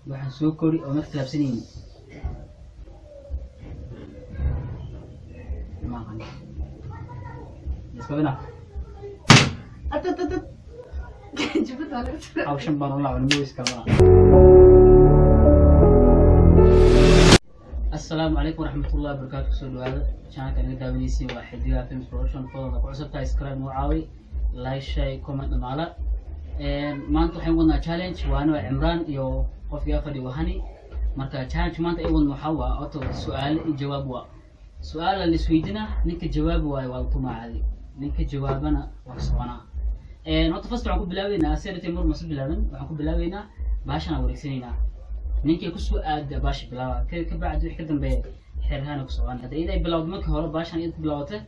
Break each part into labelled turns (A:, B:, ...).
A: Waxaan soo kori oo ma khilaafsanaynin. Ma aqaan. Iskabina.
B: At at at at. Jubad waa laga tuuray.
A: Hawshan baan ula cunay moos kalmana. Assalaamu calaykum waraxmatullahi wabarakaatu. Kusoo dhawaada channelka naga daawanaysiin, waa Xidigaha Films Production. Fadlan ku cusub tahay, subscribe noo caawi, like, share, comment dhamaala. Maanta waxaan wadnaa challenge, waana waa Cimraan iyo qofkii afadhi wahani. Marka challenge maanta ay wadno waxaa waa oto su-aalo iyo jawaab. Waa su-aala la isweydiinaa, ninka jawaabi waayo waa la tumaa, cadi ninka jawaabana waa soconaa. Horta first waxaan ku bilaabeynaa sedatay mar mase bilaaban, waxaan ku bilaabeynaa baashan aan wareegsanaynaa. Ninkii kusoo aada baasha bilaaba, ka bacdi wixii ka dambeeya xeerhaana ku socon. Hadda iyada ay bilawdo, markii hore baashan iyada ku bilaabatay,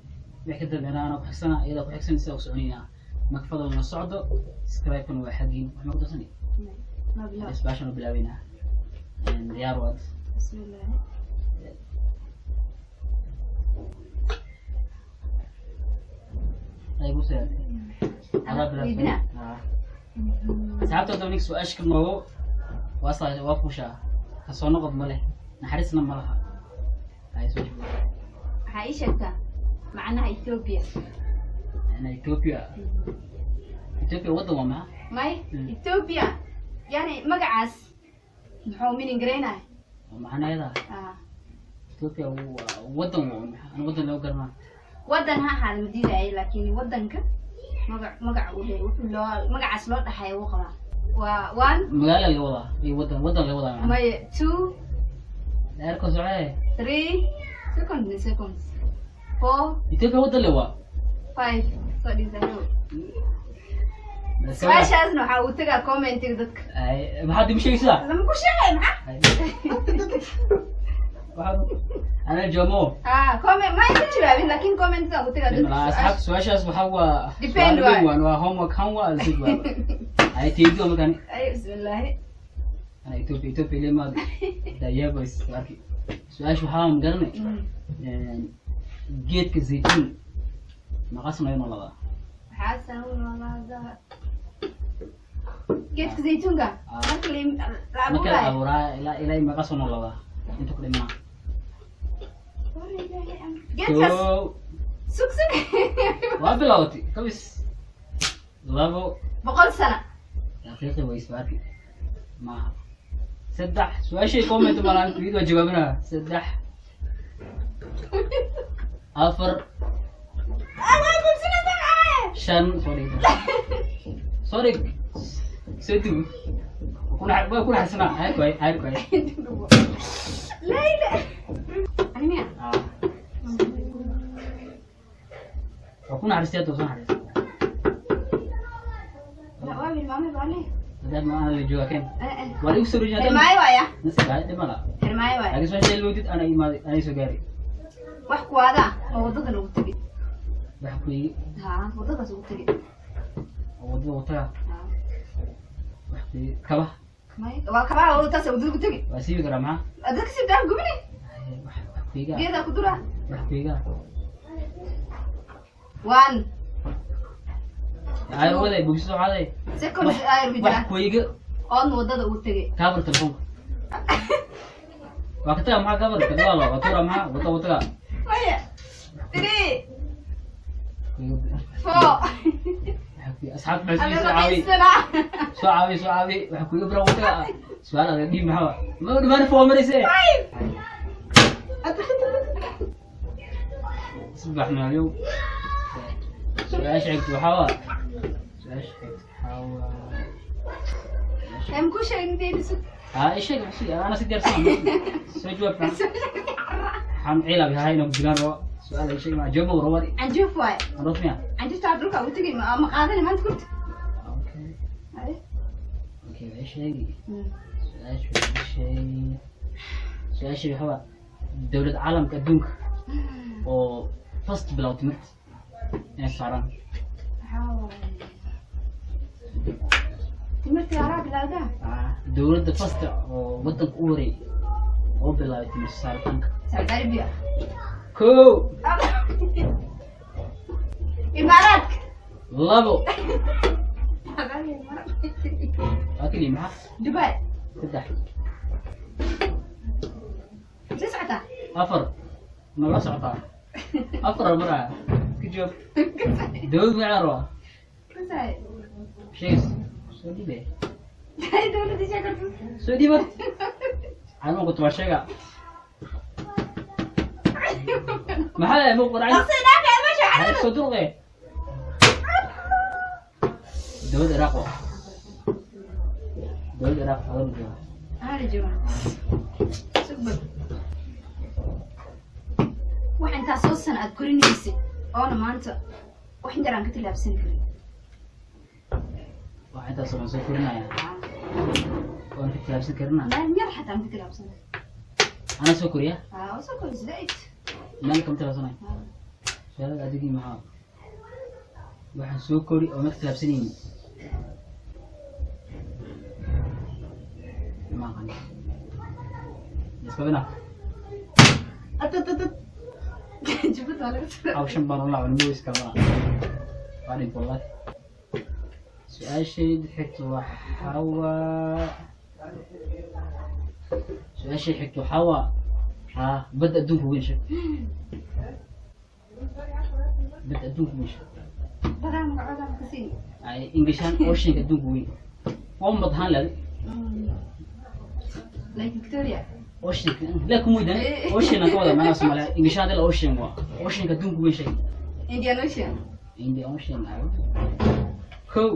A: wixii ka dambeeyana anaa ku xigsana, iyada ku xigsan, sidaa ku soconaynaa. Marka fadlan la socdo, subscribe-kana waa xaggiin. Wax ma ku darsanay?
B: Ma bilaab.
A: Bas, baashan u bilaabeynaa. Diyaar waad?
B: Bismillah.
A: Ay ku soo adaa bilaabtay.
B: Weydinaa?
A: Ah. Asxaabta, hadda ninka su-aasha ka noogo waa saa, waa fuushaa, kasoo noqod ma leh, naxariisna ma laha. Ay su-aasha bilaab.
B: Waxaa ii sheegtaa macnaha Ethiopia.
A: Ana Ethiopia, Ethiopia waddan waa maxaa?
B: May. Ethiopia yani magacaas muxuu meaning garaynaya?
A: Waa macnaheeda?
B: Ah.
A: Ethiopia waa waddan, waa maxaa? Ana waddan loo garanaa.
B: Waddan ha ahaada ma diidaayo, laakiin waddanka magac uu leeyahay, wuxuu loo magacaas loo dhaxaya wuu qabaa. Waa one.
A: Magaala laga wadaa iyo waddan, waddan laga wadaa macnaha.
B: Maya, two.
A: Dheerka socee.
B: Three second seconds, four.
A: Ethiopia waddan le waa.
B: Five. Soo dhisayo su-aashaasna waxaa uu tagaa commentiga dadka.
A: Ay, maxaad imu sheegaysaa?
B: Lama ku sheegay maxaa.
A: Ay. Waxaad ana joomo.
B: Ah, comment ma ka jawaabin, laakiin commentiga ugu tagaa dadka.
A: Asxaabta, su-aashaas waxaa waa
B: Depend
A: su'aal weyn.
B: waay.
A: Waan waa homework han waa lasoo jawaaba. Ay teedi waa markaan.
B: Ay, bismillaahi.
A: Ana Ethiopia, Ethiopia le maad dayaabas arki. Su-aasha waxaa ma garanay. Geedka zaytuun meeqa sano ayuu noolaadaa?
B: Waxaa sanad geedka zaytuunka?
A: Ah.
B: Marka la
A: marka la
B: abuuraayo?
A: Abuuraa ilaa meeqa sano noolaadaa inta ku dhimanaa?
B: Geedkaas.
A: Kow.
B: Sug sug.
A: Waa bilaabatay kabis, labo.
B: 100 sano.
A: Daqiiqi ways arki maaha. Saddex. Su-aashay comment malaan mid waa jawaabinaa. Saddex, afar.
B: Ah, waa gubsanaysaa maxaa?
A: Shan. Soo dhig, soo dhig, soo dug. Waa ku naxarisanaa. Hayr waay, hayr waay.
B: Layla ani miya?
A: Ah, waa ku naxariistay hadda, waa soo naxariistay.
B: Waa hilmaamay baale.
A: Hadaad ma ana la joogaa keen, waa igu soo rejin.
B: Xirmaayo waaya.
A: Nasiib dhib ma laha.
B: Xirmaayo waaya.
A: Laakiin su-aasha ilmowdid ana imaaday, ana soo gaari.
B: Wax kuwaada oo waddada lagu tegay.
A: Wax ku igi?
B: Ha, waddadaas ugu tegay.
A: Oo waddada wataga?
B: Ha.
A: Wax ku igi kaba?
B: May, waa kabaha oo taas waddada ku tegay.
A: Waa siibi karaa maxaa?
B: Dadka sibtaa gubini.
A: Ay, wax ku iga.
B: Geedaa ku duraa.
A: Wax ku iga.
B: One.
A: Ay waday bugsido caday.
B: Seconds ayar ku
A: wax
B: jira.
A: Ku iga.
B: Oodna waddada ugu tegay.
A: Kaabar telefoonka waa ka taga maxaa? Kaabar kadalaalo waa tuura maxaa wada wataga?
B: Maya, three, four.
A: Asxaabta maxay
B: Alla
A: soo caawi.
B: raqiisana.
A: Soo caawi, soo caawi. Wax ku iga bara wataga. Su'aal adag dhiib maxaa ma dhimaan foo marayse.
B: Five.
A: Saddex maalyow. Su-aasha xigta waxaa waa, su-aasha xigta waxaa waa.
B: Em ku sheegin inteeda sug.
A: Haa, isheeg maxsuud, ana si diyaarsan soo jawaab. Waxaan ciilab yahay inaan ku dilaan rabo. Su-aal ay sheeg ma jawaab ma rabo.
B: Canjuuf waay.
A: Rabo miya?
B: Canjuufta waxaa dhulka ugu tegay ma qaadani maanta kurta.
A: Okay. Okay, waxay sheegi su-aasha, waxay sheegi su-aasha waxaa waa dowlad caalamka adduunka oo first bilowtay timirta inay saaraan.
B: Waxaa waaye timirta yaraa bilowdaa.
A: Dowladda first oo waddanka u wareey oo bilaabay timir saaritaanka.
B: Saudi Arabia.
A: Kow.
B: Imaaraadka.
A: Labo. Waa keliya maxaa?
B: Dubai.
A: Saddex.
B: Sii socotaa.
A: Afar ma la socotaa? Afar maraya, iska jawaab. Dowlad magacaa rabaa.
B: Kasaay.
A: Sheegis, soo dhiibe.
B: Dowladda sheeg horta.
A: Soo dhiiba, anuu ku tuba sheega. Maxaa mu quracay?
B: Dhaqsi, dhaafi meesha.
A: Maxay soo durqe? Dowladda Ciraaq waa dowladda Ciraaq hadan jooga.
B: Hala jooga. Sugbad. Wax intaas soo sana aad korinaysid oona maanta wax yar aan ka tillaabsan karin.
A: Wax intaas oo soo korinaya oon ka tilaabsan karina?
B: Meel yar xataa aan ka tillaabsan.
A: Anaa soo koriya?
B: Aa, oo soo koris zaid.
A: Meel kama tilaabsanayo. Su-aalada adigii maxaa? Waxaan soo kori oo meel ka tilaabsanayni ma aqaan. Iskabina. At at at at.
B: Jubbad waa laga tuuray.
A: Aw, shan baan u laaban moos kalma waa dhinta wallahi. Su-aashayda xigta waxaa waa, su-aashay xigta waxaa waa, haa, badda adduunka weyn sheeg. Badda adduunka weyn sheeg.
B: Badaa magacooda ma kasii.
A: Ay Englishaan oceanka adduunka weyn waa un bad ahaan leeday.
B: Lake Victoria.
A: Oceanka la kuma weydan ocean aan ka wada macnaha Soomaaliya Englishaan hadii la ocean waa oceanka adduunka weyn sheeg.
B: Indian Ocean.
A: Indian Ocean ayo kow.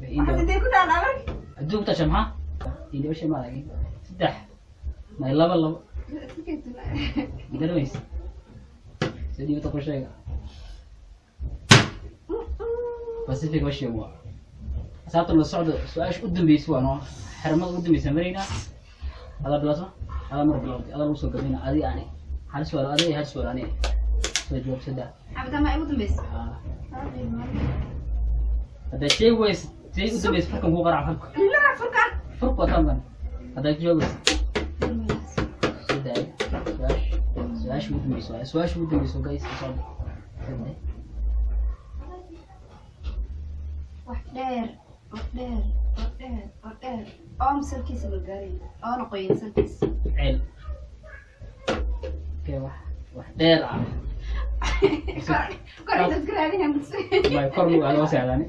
B: Waxaa sidee ku taal adag?
A: Adduunka tasha maxaa Indian Ocean ma laakiin saddex may laba laba garanaysa sidii wata ku sheega Pacific Ocean waa. Asxaabta la socda, su-aasha u dambeysa waa noo xirmada ugu dambeysa maraynaa. Adaa bilaasma, adaa mar bilowday, adaa lagu soo gabayna. Adi ani hal su'aal adiga iyo hal su'aal ani soo jawaab saddex.
B: Cabitaan ma igu dambeysa?
A: Haa. Haddaad sheegi weysa tii u dambeysa, furkan kuu qaraac furka.
B: La furkaan.
A: Furka waa tan haddaad jawaab weysa. Soo daaya su-aasha, su-aasha ugu dambeysa waaye, su-aasha ugu dambeysa guys, la socda, soo daaya.
B: Wax dheer oo dheer oo dheer oo dheer oo salkiisa la gaarin oona qoyin salkiisa.
A: Ceel. Okay, wax dheer ah.
B: Kor intaad ka raadinaa mise?
A: May, kor mu aad seexdaani.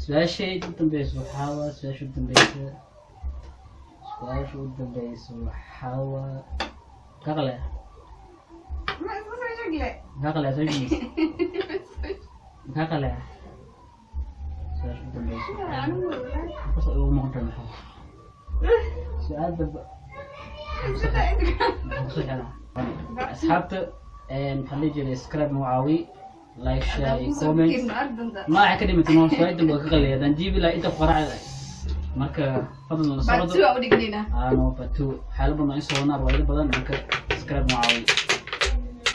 A: Su-aashayda u dambeysa waxaa waa, su-aasha u dambeysa, su-aasha u dambeysa waxaa waa ka qalaya.
B: Ma isku soo sheegle.
A: Maxaa qalaya su-aasha maxaa qalaya su-aasha u dambeysa?
B: Anigu
A: Kasoo igu noqon kara maxaa su-aal dambe maxaa kusoo xidhaa? Asxaabta, maxaa la jiray, subscribe nagu caawi, like, share iyo comment. Ma waxay ka dhimatay noo su-aal dambe waa ka qalaya haddaan jiibi lahaa inta ku qaracda. Marka fadlan la socdo.
B: Part 2 u dhignaynaa.
A: Ano part 2, waxyaalo badan oo in soo wadnaa, riwaayado badan. Marka subscribe nagu caawi.